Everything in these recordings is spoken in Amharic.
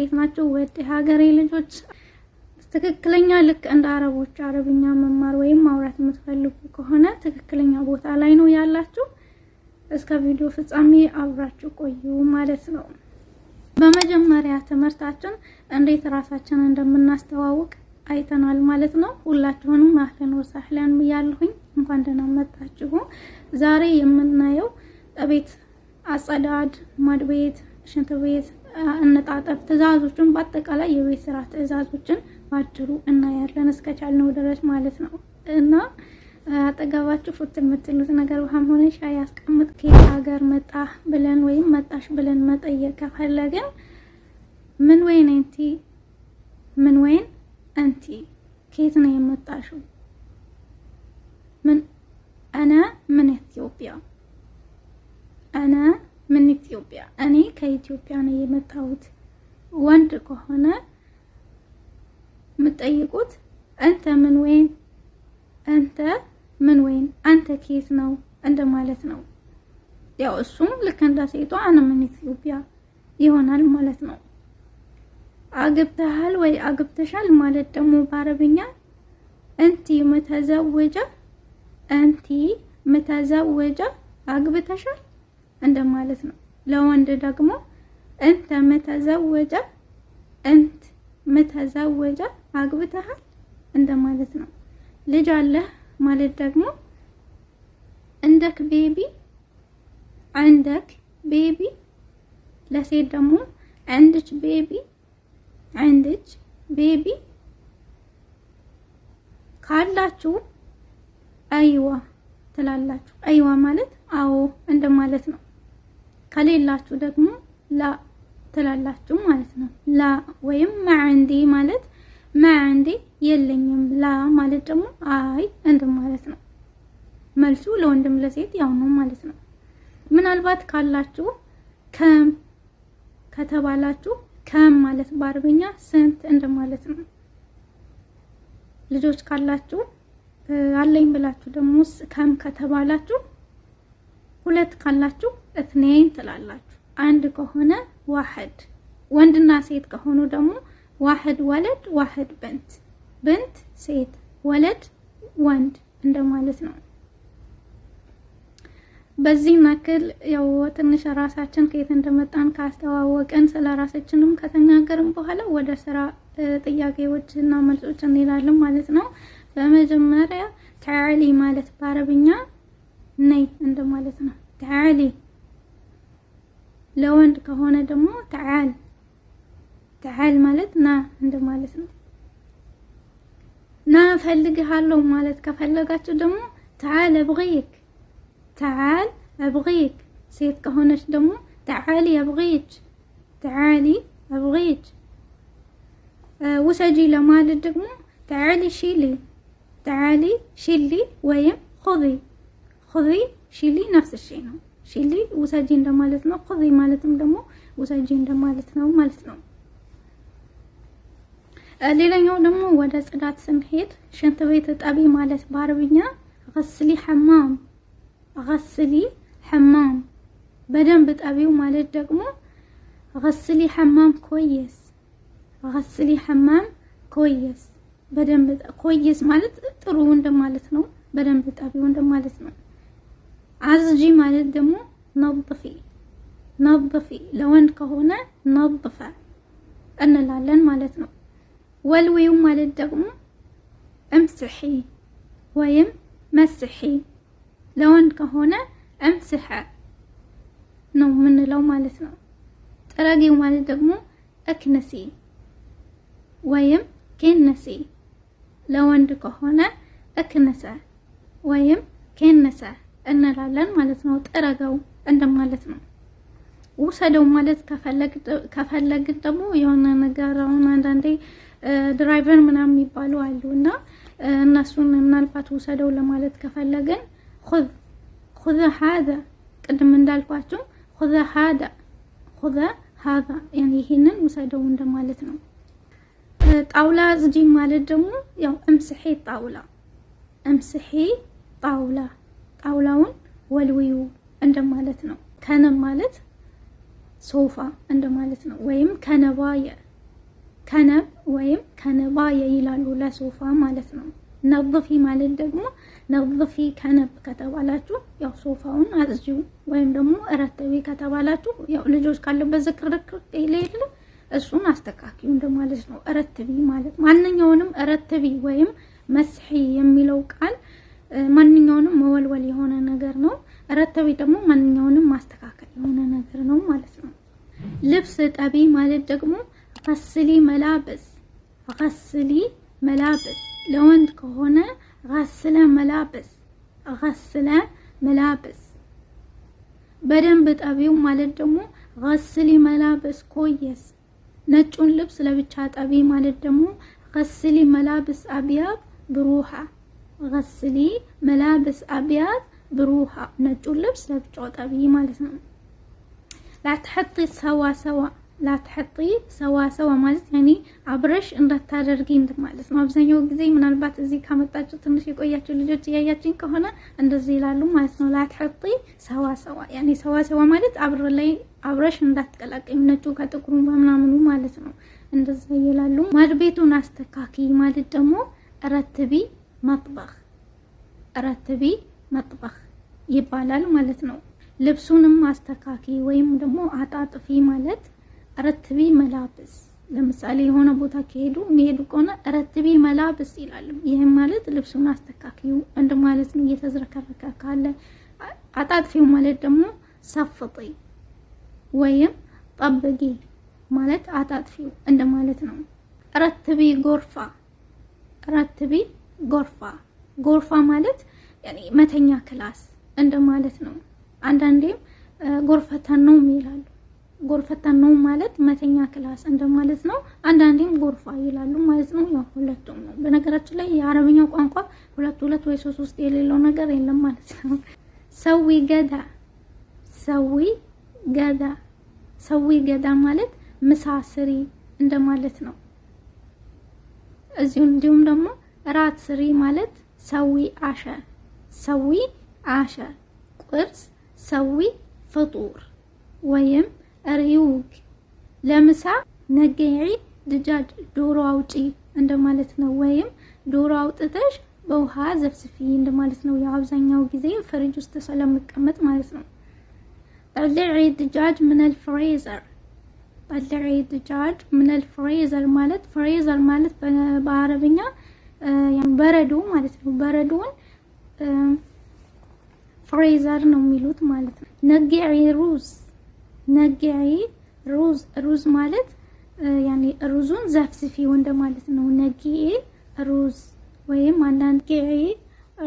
እንዴት ናችሁ? ውድ የሀገሬ ልጆች፣ ትክክለኛ ልክ እንደ አረቦች አረብኛ መማር ወይም ማውራት የምትፈልጉ ከሆነ ትክክለኛ ቦታ ላይ ነው ያላችሁ። እስከ ቪዲዮ ፍጻሜ አብራችሁ ቆዩ ማለት ነው። በመጀመሪያ ትምህርታችን እንዴት ራሳችንን እንደምናስተዋውቅ አይተናል ማለት ነው። ሁላችሁንም أهلا وسهلا ብያለሁኝ። እንኳን ደህና መጣችሁ። ዛሬ የምናየው እቤት አጸዳድ፣ ማድቤት፣ ሽንት ቤት አነጣጠፍ ትዕዛዞችን፣ በአጠቃላይ የቤት ስራ ትዕዛዞችን ባጭሩ እናያለን እስከቻልነው ድረስ ማለት ነው። እና አጠገባችሁ ፉት የምትሉት ነገር ውሃም ሆነ ሻይ ያስቀምጥ። ከየት ሀገር መጣ ብለን ወይም መጣሽ ብለን መጠየቅ ከፈለግን من وين إنتي፣ من وين إنتي፣ ከየት ነው የመጣሽው? ምን أنا من إثيوبيا፣ أنا من إثيوبيا፣ እኔ ከኢትዮጵያ ነው የመጣሁት። ወንድ ከሆነ የምትጠይቁት أنت من وين፣ أنت من وين፣ አንተ ከየት ነው እንደማለት ነው። ያው እሱም ልክ እንደ ሴቷ أنا من إثيوبيا ይሆናል ማለት ነው። አግብተሃል ወይ አግብተሻል ማለት ደግሞ በአረብኛ إنتي متزوجة፣ إنتي متزوجة፣ አግብተሻል እንደማለት ነው። ለወንድ ደግሞ أنت متزوجة፣ أنت متزوجة፣ አግብተሃል እንደማለት ነው። ልጅ አለህ ማለት ደግሞ عندك baby፣ عندك baby። ለሴት ደግሞ عندچ baby፣ عندچ baby። ካላችሁ أيوه ትላላችሁ። أيوه ማለት አዎ እንደማለት ነው። ከሌላችሁ ደግሞ لا ትላላችሁ ማለት ነው። لا ወይም ما عندي ማለት ما عندي የለኝም፣ لا ማለት ደግሞ አይ እንደማለት ነው። መልሱ ለወንድም ለሴት ያው ነው ማለት ነው። ምናልባት ካላችሁ كم ከተባላችሁ كم ማለት በአረብኛ ስንት እንደማለት ነው። ልጆች ካላችሁ አለኝ ብላችሁ ደግሞ كم ከተባላችሁ ሁለት ካላችሁ اثنين ትላላችሁ። አንድ ከሆነ واحد። ወንድና ሴት ከሆኑ ደግሞ واحد ولد፣ واحد بنت፣ بنت ሴት፣ ولد ወንድ እንደማለት ነው። በዚህ መክል ያው ትንሽ ራሳችን ከየት እንደመጣን ካስተዋወቅን ስለ ራሳችንም ከተናገርን በኋላ ወደ ስራ ጥያቄዎች እና መልሶች እንሄዳለን ማለት ነው። በመጀመሪያ تعالي ማለት በአረብኛ ነይ እንደማለት ነው። تعالي ለወንድ ከሆነ ደግሞ تعال፣ تعال ማለት ና እንደማለት ነው። ና እፈልግሃለሁ ማለት ከፈለጋችሁ ደግሞ تعال أبغيك፣ تعال أبغيك። ሴት ከሆነች ደግሞ تعالي أبغيچ፣ تعالي أبغيچ። ውሰጂ ለማለት ደግሞ تعالي شيلي፣ تعالي شيلي ወይም خذي፣ خذي شيلي نفس الشيء ነው። شيلي ውሰጂ እንደማለት ነው። خذي ማለትም ደግሞ ውሰጂ እንደማለት ነው ማለት ነው። ሌላኛው ደግሞ ወደ ጽዳት ስንሄድ ሽንት ቤት እጠቢ ማለት በአረብኛ غسلي حمام፣ غسلي حمام። በደንብ እጠቢው ማለት ደግሞ غسلي حمام كويس፣ غسلي حمام كويس። በደንብ كويس ማለት ጥሩ እንደማለት ነው። በደንብ እጠቢው እንደማለት ነው። አጽጂ ማለት ደግሞ نظفي፣ نظفي። ለወንድ ከሆነ نظف እንላለን ማለት ነው። ወልዊው ማለት ደግሞ امسحي ወይም مسحي። ለወንድ ከሆነ امسح ነው የምንለው ማለት ነው። ጥረጊው ማለት ደግሞ اكنسي ወይም كنسي። ለወንድ ከሆነ اكنس ወይም كنس እንላለን ማለት ነው። ጥረገው እንደማለት ነው። ውሰደው ማለት ከፈለግን ደግሞ የሆነ ነገር አሁን አንዳንዴ driver ምናምን የሚባሉ አሉ እና እነሱን ምናልባት ውሰደው ለማለት ከፈለግን خذ፣ خذ هذا፣ ቅድም እንዳልኳችሁ خذ هذا፣ خذ هذا ይሄንን ውሰደው እንደማለት ነው። ጣውላ አጽጂ ማለት ደግሞ ያው امسحي طاولة፣ امسحي طاولة፣ ጣውላውን ወልዊዩ እንደማለት ነው። كنب ማለት ሶፋ እንደማለት ነው። ወይም كنباية كنب ወይም كنباية ይላሉ ለሶፋ ማለት ነው። نظفي ማለት ደግሞ نظفي كنب ከተባላችሁ ያው ሶፋውን አጽጂው ወይም ደግሞ رتبي ከተባላችሁ ያው ልጆች ካለበት ዝርክርክ የለ እሱን አስተካክዩ እንደማለት ነው። رتبي ማለት ማንኛውንም رتبي ወይም مسحي የሚለው ቃል ማንኛውንም መወልወል የሆነ ነገር ነው። رتبي ደግሞ ማንኛውንም ማስተካከል የሆነ ነገር ነው ማለት ነው። ልብስ እጠቢ ማለት ደግሞ غسلي ملابس غسلي ملابس ለወንድ ከሆነ غسلة ملابس غسلة ملابس። በደንብ እጠቢው ማለት ደግሞ غسلي ملابس كويس። ነጩን ልብስ ለብቻ እጠቢ ማለት ደግሞ غسلي ملابس أبيض بروحه غسلي ملابس أبيض بروحه ነጩን ልብስ ለብቻው እጠቢ ማለት ነው። لا تحطي سوا سوا لا تحطي سوا سوا ማለት يعني አብረሽ እንዳታደርጊ ማለት ነው። አብዛኛው ጊዜ ምናልባት እዚህ ካመጣችሁ ትንሽ የቆያችሁ ልጆች እያያችኝ ከሆነ እንደዚህ ይላሉ ማለት ነው። لا تحطي سوا سوا يعني سوا سوا ማለት አብረ ላይ አብረሽ እንዳትቀላቀዩ ነጩ ከጥቁሩ በምናምኑ ማለት ነው። እንደዛ ይላሉ። ማድቤቱን አስተካኪ ማለት ደግሞ رتبي مطبخ رتبي مطبخ ይባላል ማለት ነው። ልብሱንም አስተካኪ ወይም ደግሞ አጣጥፊ ማለት رتبي ملابس። ለምሳሌ የሆነ ቦታ ከሄዱ የሚሄዱ ከሆነ رتبي ملابس ይላሉ። ይህም ማለት ልብሱን አስተካክዩ እንደ ማለት ነው። እየተዝረከረከ ካለ አጣጥፊው ማለት ደግሞ ሰፍጢ ወይም طبقي ማለት አጣጥፊው እንደ ማለት ነው። رتبي غرفة رتبي غرفة غرفة ማለት መተኛ class እንደ ማለት ነው። አንዳንዴም غرفة نوم ይላሉ። غرفة نوم ማለት መተኛ class እንደማለት ነው። አንዳንዴም غرفة ይላሉ ማለት ነው። ያው ሁለቱም ነው። በነገራችን ላይ የአረብኛው ቋንቋ ሁለት ሁለት ወይ ሶስት ውስጥ የሌለው ነገር የለም ማለት ነው። سوي غدا سوي غدا سوي غدا ማለት ምሳ ስሪ እንደማለት ነው። እዚሁ እንዲሁም ደግሞ እራት ስሪ ማለት سوي عشا سوي عشا፣ ቁርስ سوي فطور ወይም ريوق። ለምሳ نقعي دجاج ዶሮ አውጪ እንደማለት ነው። ወይም ዶሮ አውጥተሽ በውሃ ዘፍዝፊ እንደማለት ነው። ያው አብዛኛው ጊዜ ፍሪጅ ውስጥ ስለሚቀመጥ ማለት ነው። طلعي دجاج من الفريزر طلعي دجاج من الفريزر ማለት freezer ማለት በአረብኛ በረዶ ማለት ነው። በረዶውን freezer ነው የሚሉት ማለት ነው። نقعي رز نقعي رز رز ማለት يعني ሩዙን ዘፍዝፊው እንደማለት ነው። نقعي رز ወይም አንዳንድ نقعي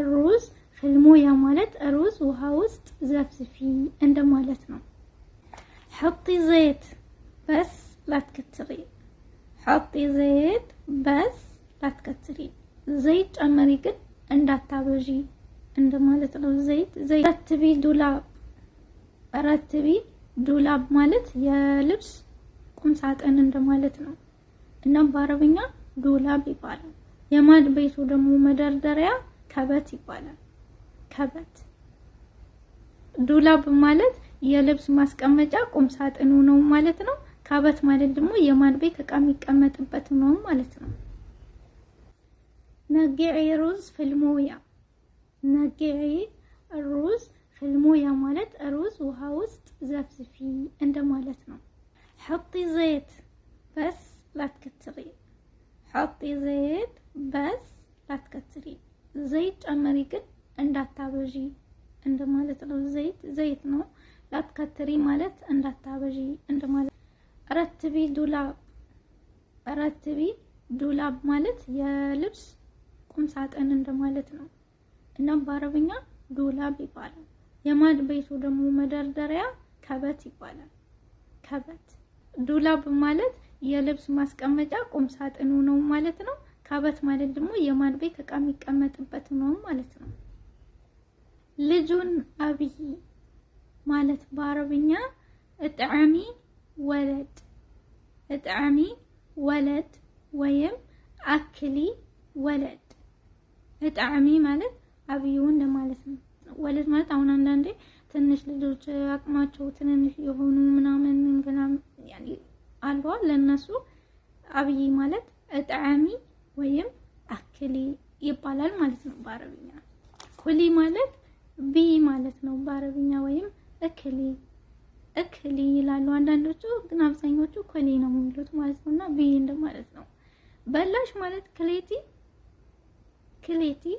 رز في الموية ማለት ሩዝ ውሃ ውስጥ ዘፍዝፊ እንደማለት ነው። حطي زيت بس لا تكتري حطي زيت بس لا تكتري ዘይት ጨመሪ ግን እንዳታበዢ እንደማለት ነው። ዘይት ዘይት። رتبي دولاب رتبي دولاب ማለት የልብስ ቁም ሳጥን እንደማለት ነው። እናም በአረብኛ دولاب ይባላል። የማድ ቤቱ ደግሞ መደርደሪያ كبت ይባላል። كبت። دولاب ማለት የልብስ ማስቀመጫ ቁም ሳጥኑ ነው ማለት ነው። كبت ማለት ደግሞ የማድ ቤት እቃ የሚቀመጥበት ነው ማለት ነው። نقعي رز في الموية نقعي رز في الموية ማለት ሩዝ ውሃ ውስጥ ዘፍዝፊ እንደማለት ነው። حطي زيت بس لا تكتري حطي زيت بس لا تكتري ዘይት ጨመሪ ግን እንዳታበዢ እንደማለት ነው። ዘይት ዘይት ነው። لا تكتري ማለት እንዳታበዢ እንደማለት። رتبي دولاب رتبي دولاب ማለት የልብስ ቁም ሳጥን እንደማለት ነው። እናም በአረብኛ دولاب ይባላል። የማድ ቤቱ ደግሞ መደርደሪያ كبت ይባላል። كبت። دولاب ማለት የልብስ ማስቀመጫ ቁም ሳጥኑ ነው ማለት ነው። كبت ማለት ደግሞ የማድ ቤት እቃ የሚቀመጥበት ነው ማለት ነው። ልጁን አብይ ማለት በአረብኛ اطعمي ولد اطعمي ولد ወይም أكلي ولد። اطعمي ማለት አብይውን እንደማለት ነው። ولد ማለት አሁን አንዳንዴ ትንሽ ልጆች አቅማቸው ትንንሽ የሆኑ ምናምን ገና يعني አሉ፣ ለእነሱ አብይ ማለት اطعمي ወይም أكلي ይባላል ማለት ነው በአረብኛ። كلي ማለት ብይ ማለት ነው በአረብኛ ወይም اكلي اكلي ይላሉ አንዳንዶቹ፣ ግን አብዛኞቹ كلي ነው የሚሉት ማለት ነው። እና ብይ እንደማለት ነው። በላሽ ማለት كليتي كليتي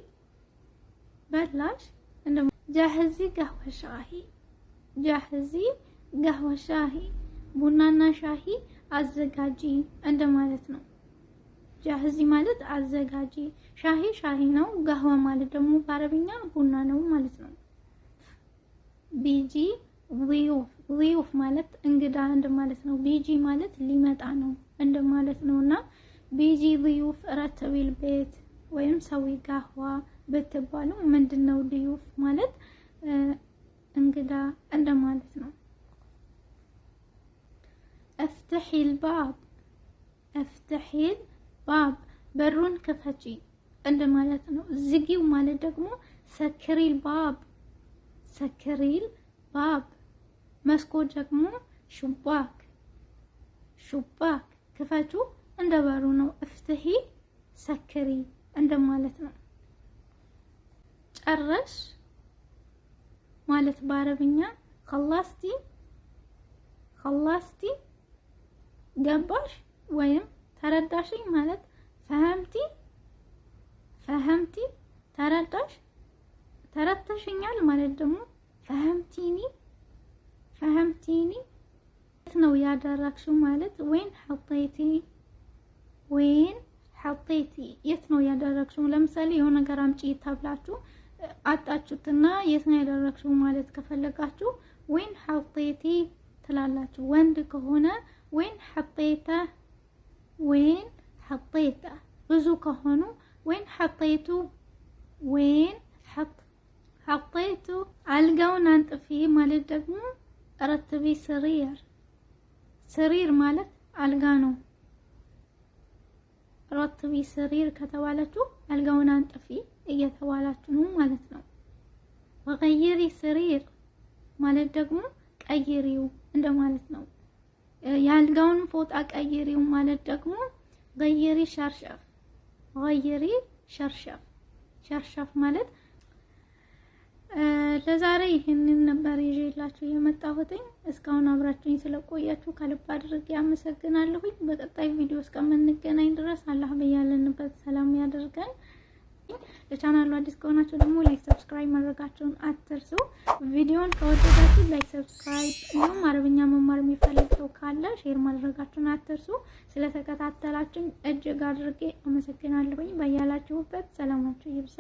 በላሽ እንደ جهزي قهوة شاي جهزي قهوة شاي ቡናና ሻሂ አዘጋጂ እንደማለት ነው። جهزي ማለት አዘጋጂ፣ شاي ሻሂ ነው። قهوة ማለት ደግሞ በአረብኛ ቡና ነው ማለት ነው። بيجي ضيوف ضيوف ማለት እንግዳ እንደማለት ነው። بيجي ማለት ሊመጣ ነው እንደማለት ነው። እና بيجي ضيوف رتبي البيت ወይም سوي قهوة ብትባሉ ምንድን ነው ضيوف ማለት እንግዳ እንደማለት ነው። افتحي الباب افتحي الباب በሩን ክፈቺ እንደማለት ነው። ዝጊው ማለት ደግሞ سكري الباب سكري الباب። መስኮት ደግሞ شباك شباك ክፈቹ እንደ በሩ ነው። افتحي سكري እንደማለት ነው። ጨረሽ ማለት በአረብኛ خلصتي خلصتي ገባሽ ወይም ተረዳሽኝ ማለት فهمتي فهمتي ተረዳሽ ተረድተሽኛል ማለት ደግሞ فهمتيني فهمتيني የት ነው ያደረግሽው ማለት وين حطيتي وين حطيتي የት ነው ያደረግሽው። ለምሳሌ የሆነ ነገር አምጪ ተብላችሁ አጣችሁትና የት ነው ያደረግሽው ማለት ከፈለጋችሁ وين حطيتي ትላላችሁ። ወንድ ከሆነ وين حطيته وين حطيته። ብዙ ከሆኑ وين حطيتوا وين حطيتوا። አልጋውን አንጥፊ ማለት ደግሞ رتبي سرير። سرير ማለት አልጋ ነው። رتبي سرير ከተባላችሁ አልጋውን አንጥፊ እየተባላችሁ ነው ማለት ነው። وغيري سرير ማለት ደግሞ ቀይሪው እንደማለት ነው። የአልጋውን ፎጣ ቀይሪው ማለት ደግሞ غيري شرشف غيري شرشف شرشف ማለት። ለዛሬ ይህንን ነበር ይዤላችሁ የመጣሁትኝ። እስካሁን አብራችሁኝ ስለቆያችሁ ከልብ አድርጌ አመሰግናለሁኝ። በቀጣይ ቪዲዮ እስከምንገናኝ ድረስ አላህ በያለንበት ሰላም ያደርገን። ለቻናሉ አዲስ ከሆናችሁ ደግሞ like፣ subscribe ማድረጋችሁን አትርሱ። ቪዲዮን ከወደዳችሁ like፣ subscribe እንዲሁም አረብኛ መማር የሚፈልግ ሰው ካለ share ማድረጋችሁን አትርሱ። ስለተከታተላችሁኝ እጅግ አድርጌ አመሰግናለሁኝ። በያላችሁበት ሰላማችሁ ይብዛ።